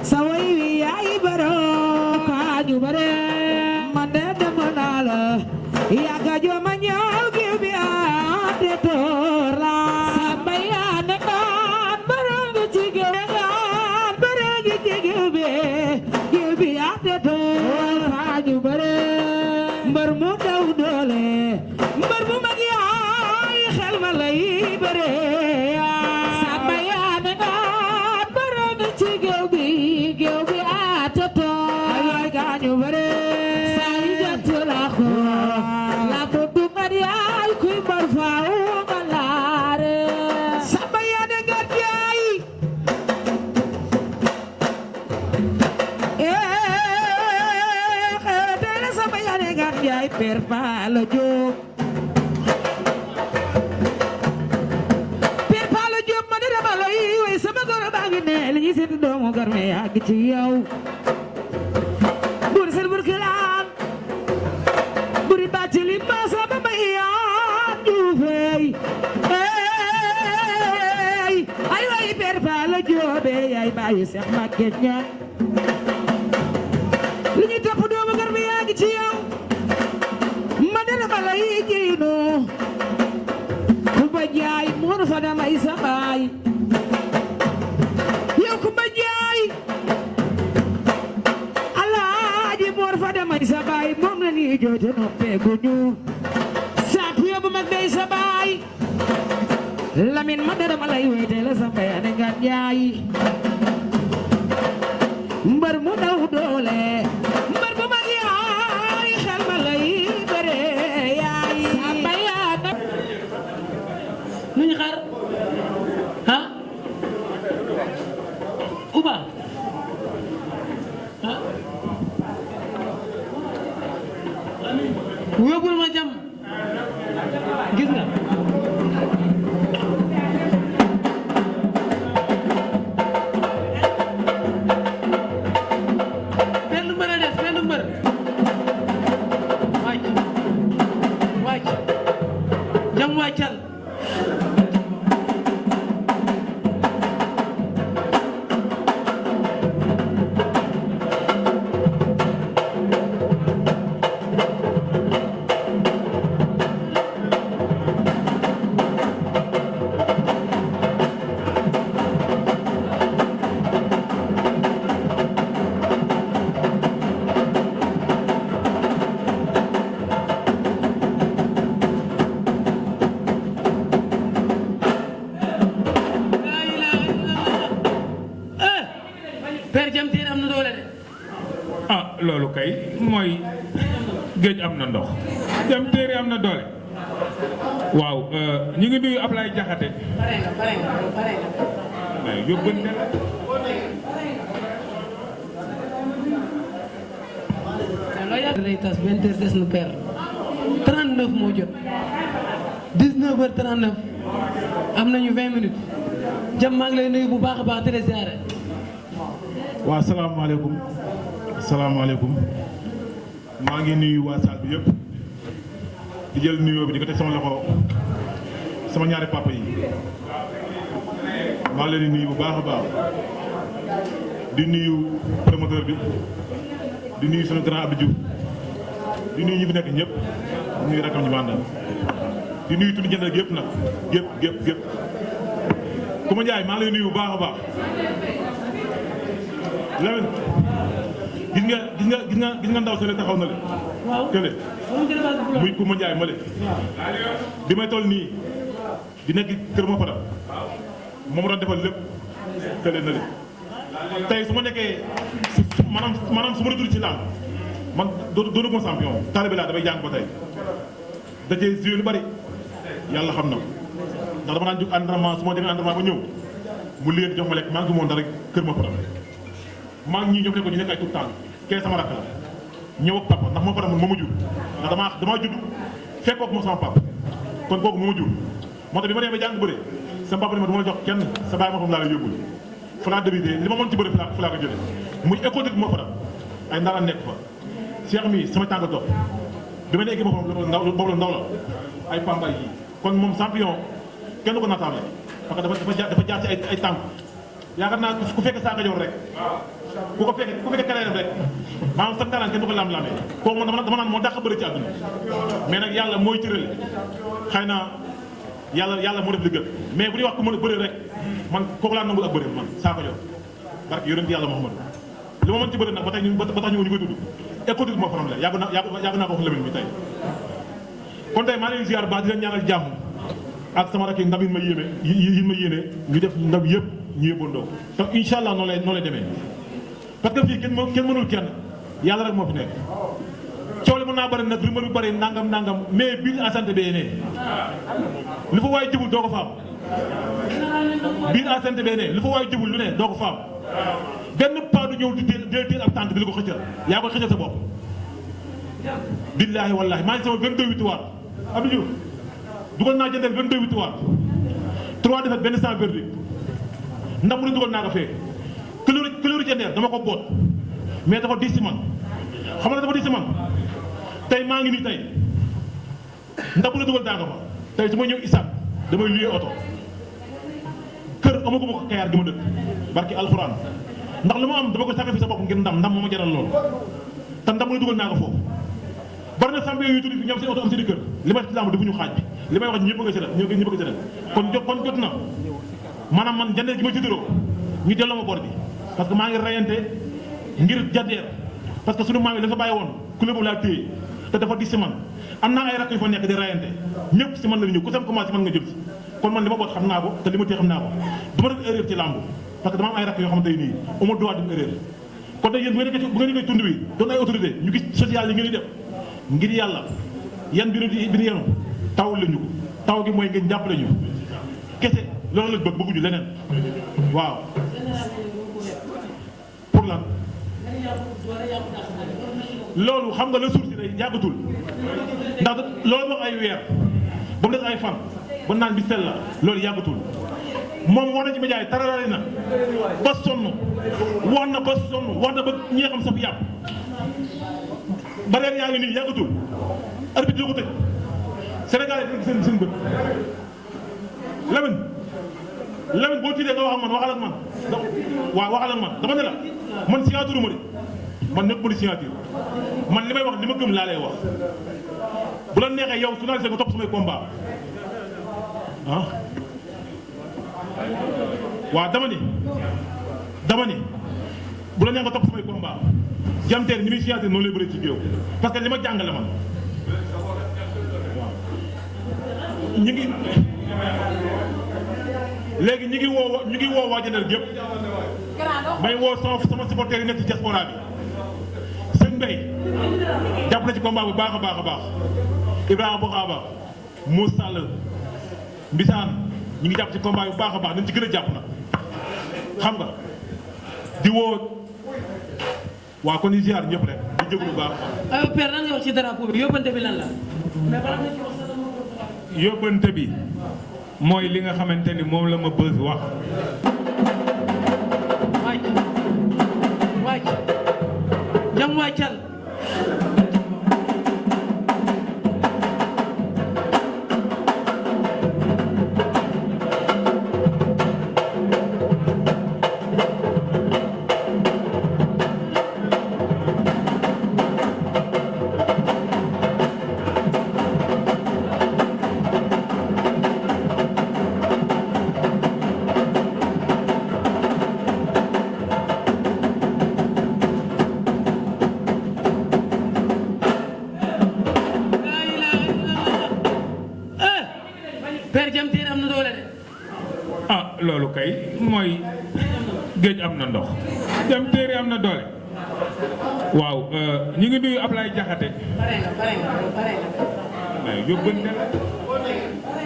sawai ai baro kaju bare mande demonala ya gajo manyal gibi ade torla sambayane kan barang cige barang gibi ade torla kaju bare bermuda udole bermu magi ay xel malay bare sambayane kan barang cige gibi ade torla ay gajo bare per palo Diop ma dara balo yi way sama goro baa ngi ne li ñi seeti doomu garme yàgg ci yow bur sel bur kilaan buri bàcci li ma sama bay yaa juufey ay way per palo Diop ay bàyyi Seex Màgget Ñaŋ li ñi topp doomu garme yàgg ci yow malay jiino Kumba Njaay moonu fa damay sa baay yow Kumba Njaay Alaaji moonu fa damay sa baay moom la nii joote noppee guñu saatu yobu mag day sa baay Lamin ma dara malay weyte la sa baay ane nga Njaay mbar mu daw doole mbar mu mag yaay xel malay nuñ xaar ah Uba ah yóbbul ma jam gis nga benn mbër a des benn mbër wàcc jam wàccal loolu kay mooy géej am na ndox jam téere am na doole waaw ñu ngi nuyu Ablaye Jaxate mais yóbbante la lay tas 20 heures des na per 39 moo jot 19 heures 39 am nañu 20 minutes jam maa ngi lay nuyu bu baax a baax di la ziare waaw salaamaaleykum salaamaaleykum maa ngi nuyu waa salle bi yëpp di jël nuyoo bi di ko teg sama loxo sama ñaari papa yi maa ngi leen di nuyu bu baax a baax di nuyu promoteur bi di nuyu sunu grand Abdou Diouf di nuyu ñi fi nekk ñëpp di nuyu rakam ñu àndal di nuyu tuuti jënd yëpp nag gépp Kumba Njaay maa ngi lay nuyu bu baax a baax Lamine gis nga ndaw sole taxaw na le kële muy Kumba Njaay ma le bi may toll nii di nekk kër ma fadam moom doon defal lépp kële na le tey su ma nekkee maanaam su ma retour ci làmb man doonu ko champion taalibe laa damay jàng ba tey dajee joué lu bari yàlla xam na ko ndax dama daan jóg entraînement su ma demee entraînement ba ñëw mu leen jox ma lekk maa ngi moon dara kër ma fadam maa ngi ñii ñoo fekkoon ñu nekk ay tout temps kee sama rakk la ñëw ak papa ndax moo fadam moo ma jur ndax damaa judd fekkoo ko ma sama papa kon kooku moo ma jur moo tax bi ma demee ba jàng bëre sama papa ni ma du ma la jox kenn sa bàyyi ma xam laa la yóbbul fa laa débuté li ma mën ci bëre fa laa ko jëlee muy école de moo fadam ay ndaanaan nekk fa Cheikh mi sama tànk topp bi ma nekkee boobu la ndaw la ay pambay yi kon moom champion kenn du ko naataable parce que dafa jaar ci ay tànk yaakaar naa ku fekkee Sakho Dior rek ku fekkee carrière rek maanaam sa talent kenn du ko lam-lamee kooku moom dama naan moo dàq bëri ci àdduna mais nag yàlla mooy tërale xëy na yàlla moo def li gën mais bu ñuy wax ku mën a bëri rek man kooku laa nangul ak bëri man Sakho Dior barke yonent yàlla Muhammad li ma mën ci bëri nag ba tax ñu koy tudd écoute moo faram la yàgg naa ko wax Lamine bi tey kon tey maa ngi leen ziar baax di leen ñaanal jàmm ak sama rakk yi ndam yi ma yéene ñu def ndam yëpp ñu yóbbandoo te incha allah noonu lay demee parce que fii kenn mënul kenn yàlla rek moo fi nekk coow li mën naa bëri nag rumeur bi bëri nangam mais biir enceinte bee ne lu fa waay jubul doo ko faam biir enceinte bee ne lu fa waay jubul lu ne doo ko faam benn pas du ñëw di teel ak tànk di la ko xëccal yaa koy xëccal sa bopp billaahi wallaahi maa ngi sama 22 victoire Abdou Diouf dugal naa jëndeel 22 victoire 3 défaites benn sans verdict ndam lu dugal naa ko fee couleur jëndeer dama ko boot mais dafa diis si man xam nga dafa diis si man tey maa ngi nii tey ndam lu dugal naa ko fa tey su ma ñëw ISAC damay luyee oto kër amaguma ko Kayaar gi ma dëkk barki alxuraan ndax lu ma am dama ko sacrifice sa bopp ngir ndam moo ma jaral loolu te ndam lu dugal naa ko foofu bari na sambe yu tuddi fi ñoom seen oto am seen kër li may wax ci lamb defuñu xaaj bi li may wax ñëpp nga séddal ñëpp nga séddal kon jot na maanaam man jëndee gi ma juddoo ñu delloo ma bor bi parce que maa ngi rayante ngir jaddeer parce que sunu maam yi la fa bàyyi woon ku lébu laa téye te dafa dis si man am naa ay rakk yu fa nekk di rayante ñëpp si man la ñëw ku sam commencé man nga jël si kon man li ma boot xam naa ko te li ma téye xam naa ko du ma def erreur ci lamb parce que dama am ay rakk yoo xamante nii amul droit def erreur kon nag yéen bu nga nekkee tund wi doon ay autorité ñu gis social yi ngeen di def ngir yàlla yan bi ñu yenu taw lañu ko taw gi mooy ngeen jàppale ñu kese loolu lañ bëgguñu leneen waaw pour lan loolu xam nga la suuf si day yàggatul ndax loolu wax ay weer ba mu des ay fan ba naan bi sell la loolu yàggatul moom wax na ci média yi tararari na ba sonn wax na ba ñi xam sax yàpp barrière yaa ngi nii yàggatul arbitre ko tëj Sénégal yi seen bët Lamine boo tiitee nga wax ak man waxal ak man waaw waxal ak man dama ne la man signature ma de man nekk ma di signature man li may wax li ma gëm laa lay wax bu la neexee yow journaliste nga topp samay combat ah waaw dama ni bu la neex nga topp samay combat jamteer ni muy signature noonu lay bëri ci géew parce que li ma jàngale man waaw ñu ngi léegi ñu ngi woo waa Jëndal gépp may woo sama supporter yi nekk ci diaspora bi sëñ Mbaye jàpp na ci combat bu baax a baax Ibrahima Bokhaba Moussa Sall Mbisaan ñu ngi jàpp ci combat bu baax a baax nañ ci gën a jàpp nag xam nga di woo waa kon ñu ziar ñëpp rek di jóg lu baax. aywa père lan nga wax ci drapeau bi yóbbante bi lan la. yóbbante bi mooy li nga xamante ni moom la ma bës wax. waaj jam wàccal. père jam téere am na doole de. ah loolu kay mooy géej am na ndox jam téere am na doole waaw ñu ngi nuyu Ablaye Jaxate pare nga mais yóbbante la